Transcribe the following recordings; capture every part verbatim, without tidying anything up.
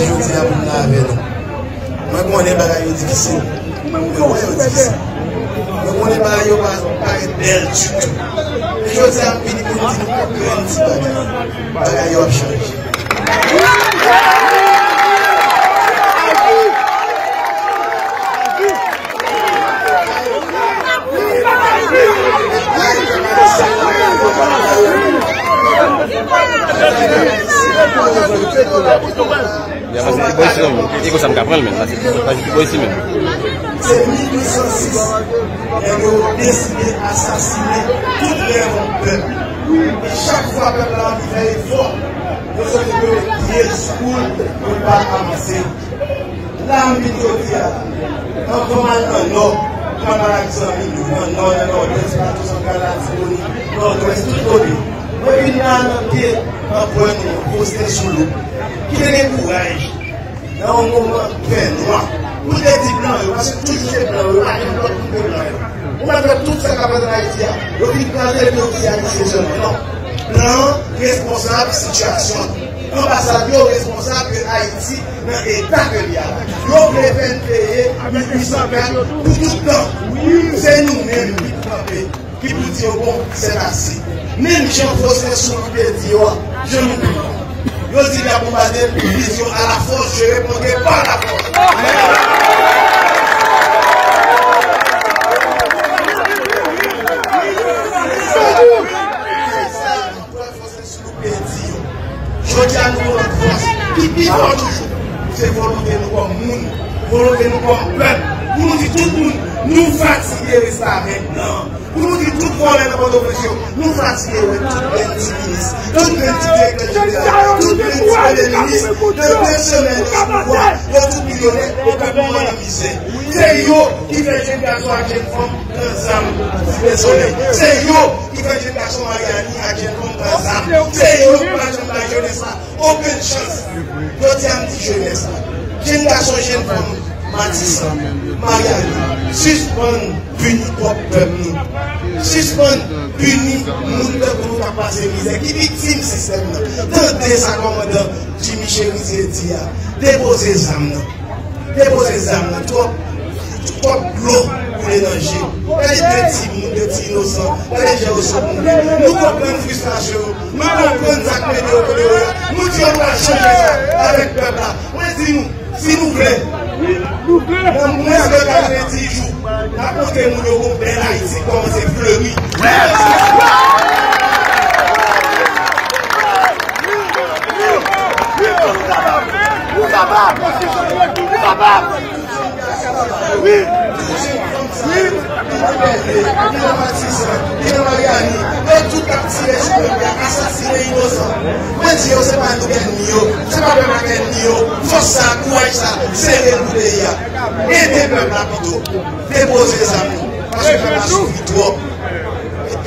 Jodi a pou m la avè nou. Mwen konnen bagay yo difisil. Mwen wè yo difisil. Mwen konnen bagay yo pa parèt bèl ditou. Men jodi a m vini pou m di nou yon grenn ti bagay. Bagay yo ap chanje. Ya, mas e bò isi menm. E konsa m ka pran l menm. Mas e bò isi menm. Se mil uit san sis, nèg yo deside asasinen tout rèv yon pèp. E chak fwa pèp la anvi fè efò, yo sot yo mete pye l sou l pou l pa avanse. La m vin jodi a la. Anvan m al nan Nò, m al ak zanmi m yo nan Nò, nan Nòdès, Plato Santral, Latibonit, Nòdwès, tout kote. Mwen vin la nan pye anpè nou an, Faustin Soulouque, ki te gen kouraj nan yon moman fènwa pou l te di blan yo, paske toujou se blan yo, yo pa janm lòt moun ke blan yo. Ou pa t wè tout sa k ap fèt ann Ayiti a, yo vin kraze l, yo di se Ayisyen sèlman. Non. Blan an responsab sitiyasyon an. Anbasad yo responsab ke Ayiti nan eta ke l ye a. Yo vle fè n peye mil uit san kat pou tout tan. Se nou menm ki kanpe, ki pou di yo, bon, c'est assez. Menm jan Faustin Soulouque te di yo a, jan nou di yo. Yo di y ap bonbade l, li di yo, à la force, je répondrai par la force. Jodi a nou yon lòt fòs ki pi fò toujou. Se volonte nou kòm moun, volonte nou kòm pèp, pou nou di tout moun, nou fatige restavèk blan. Pou nou di tout vòlè nan Pòtoprens yo, nou fatige wè tout grenn ti minis, tout grenn ti direktè jeneral, tout grenn ti premye minis, nan de semèn yo sou pouvwa, yo tout milyonè, e pèp nou an nan mizè. Se yo ki fè jenn gason ak jenn fanm pran zam Site Solèy. Se yo ki fè jenn gason Maryani ak jenn fanm pran zam. Se yo ki pa janm bay jenès la okenn chans. Jodi a, m di jenès la, jenn gason, jenn fanm Matisan, Maryani, sispann pini pwòp pèp nou. Sispann pini moun tankou nou k ap pase mizè, ki viktim sistèm nan. Tande sa kòmandan Jimmy Chérizier di a. Depoze zam nan. Depoze zam nan. Twòp, twòp dlo koule nan je. Gade de timoun, de ti inosan. Gade jan yo sot mouri. Nou konprann fristrasyon yo. Nou konprann sa k mete yo kote yo ye a. Nou di yo nou pral chanje sa avèk pèp la. Mwen di nou, si nou vle, nan mwens de katrevenndis jou, n ap montre moun yo gon bèl Ayiti k kòmanse fleri. Wi, wi. Li nan Pèlye, li nan Matisan, li nan Maryani, yo tout ap tire sou pèp la, asasinen inosan. Mwen di yo, se pa nou k ènmi yo, se pa pèp la k ènmi yo. Fòs sa, kouraj sa, sere l pou peyi a. Ede pèp la pito. Depoze zam nou, paske pèp la soufri twòp.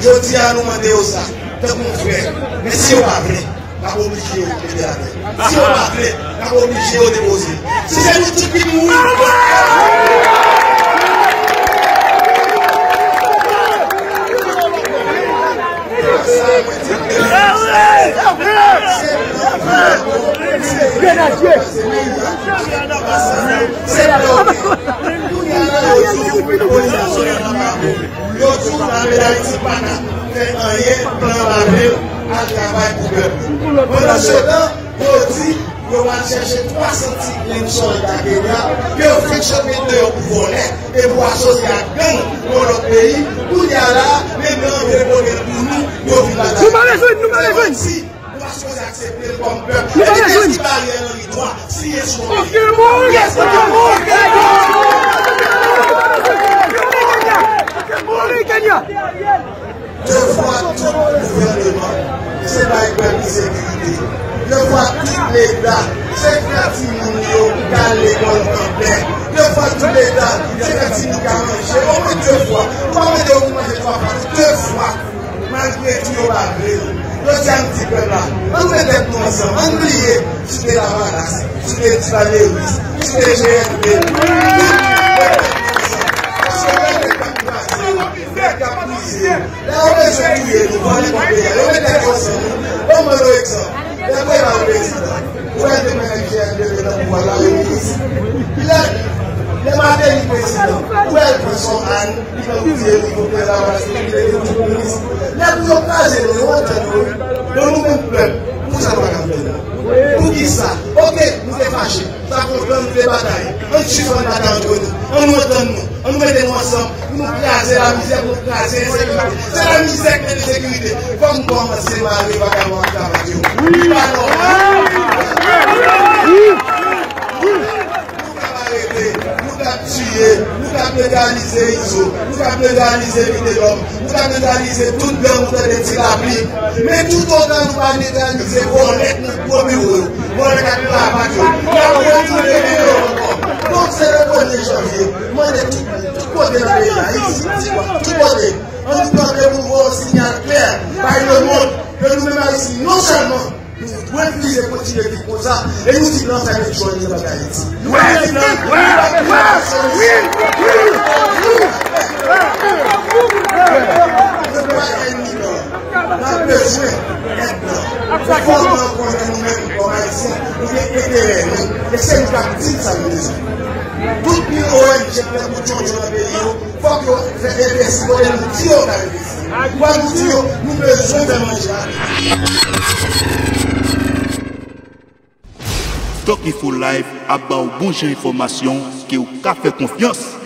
Jodi a, nou mande yo sa, tankou yon frè. Men si yo pa vle, n ap oblije yo mete atè. Si yo pa vle, n ap oblije yo depoze. Si se nou tout ki mouri, se blan. Kounye a la, yo di w polis nasyonal la pa bon. Yo di w lame Dayiti pa ka fè anyen, pran lame l, al travay pou pèp. Pandansetan, yo di yo pral chèche twa san ti grenn sòlda Kenya, ke yo fenk sot met deyò pou vòlè, e pou asosye ak gang nan yon lòt peyi. Kounye a la, men blan yo vle pote l pou nou, yo vin batay. Nou pa bezwen, nou pa bezwen. Nou pa sipoze aksepte l kòm pèp. Epi kiyès ki ba li an Henri twa siyen sou yon peyi? Kiyès ki ba li? Devwa tout gouvèneman, se bay pèp li sekirite. Devwa tout Leta, se fè timoun yo ka al lekòl anpè. Devwa tout Leta, se fè timoun ka manje omwen de fwa. Ou pa mande yo pou manje twa fwa, de fwa. Malgre tou yo pa vle l. Jodi a, m di pèp la, ann met tèt nou ansanm, ann bliye Site Lavalas, Site Ti Valeris, Site G N P. Tout met tèt nou ansanm. Paske lè nèg k ap kraze nou, nèg k ap brize nou, lè yo bezwen touye nou, vòlè kòb peyi a, yo met tèt yo ansanm, wi. Ban m ban nou egzanp. Lè Préval prezidan, ou wè l te pran M G M de nan pouvwa la, yo minis. Lè, lè Martelly prezidan, ou wè l pran Sòm Ann, li pran Louis Éric, ou pran Lavalas, li te tout minis. Lè pou yo kraze nou, yo antann nou, yo nou menm pèp, pou sa nou pa ka antann nou. Poukisa? Oke, nou te fache. Sa fè yon plan nou te batay. Ann sispann batay antre nou. Ann nou antann nou. Ann nou mete nou ansanm. Pou nou kraze lamizè, pou nou kraze ensekirite. Se lamizè k mete ensekirite. Fò nou kòmanse mare vagabon ak kravat yo. Li pa nòmal. Nou k ap arete, nou k ap tiye, nou k ap legalize Izo, nou k ap legalize Vitelòm, nou k ap legalize tout gang ou tande Ti Lapli. Men toutotan nou pa legalize vòlè k nan gwo biwo yo, vòlè k ak kravat yo, n ap retounen gen yo ankò. Donk, se le premye janvye, m mande tout, tout kote nan peyi a, isit, Tigwav, tout kote, ann nou kanpe pou n voye yon siyal klè bay lemonn ke nou menm Ayisyen, non sèlman nou dwe vize kontinye viv konsa, e nou di blan fèmen jòn li anba Ayiti. Nou pa di blan, nou pa di blan, nou pa ènmi blan. N ap bezwen èd blan. Fò blan konnen nou menm kòm Ayisyen, nou gen enterè nou. E se nou k ap di l sa nou bezwen. Tout pi O N G k fè kou tchoncho nan peyi yo, fòk yo fè envesti kote nou di yo ka envesti. Fòk nou di yo, nou bezwen fè manje a. Tokifo Live ap ba w bon jan enfòmasyon ke w ka fè konfyans.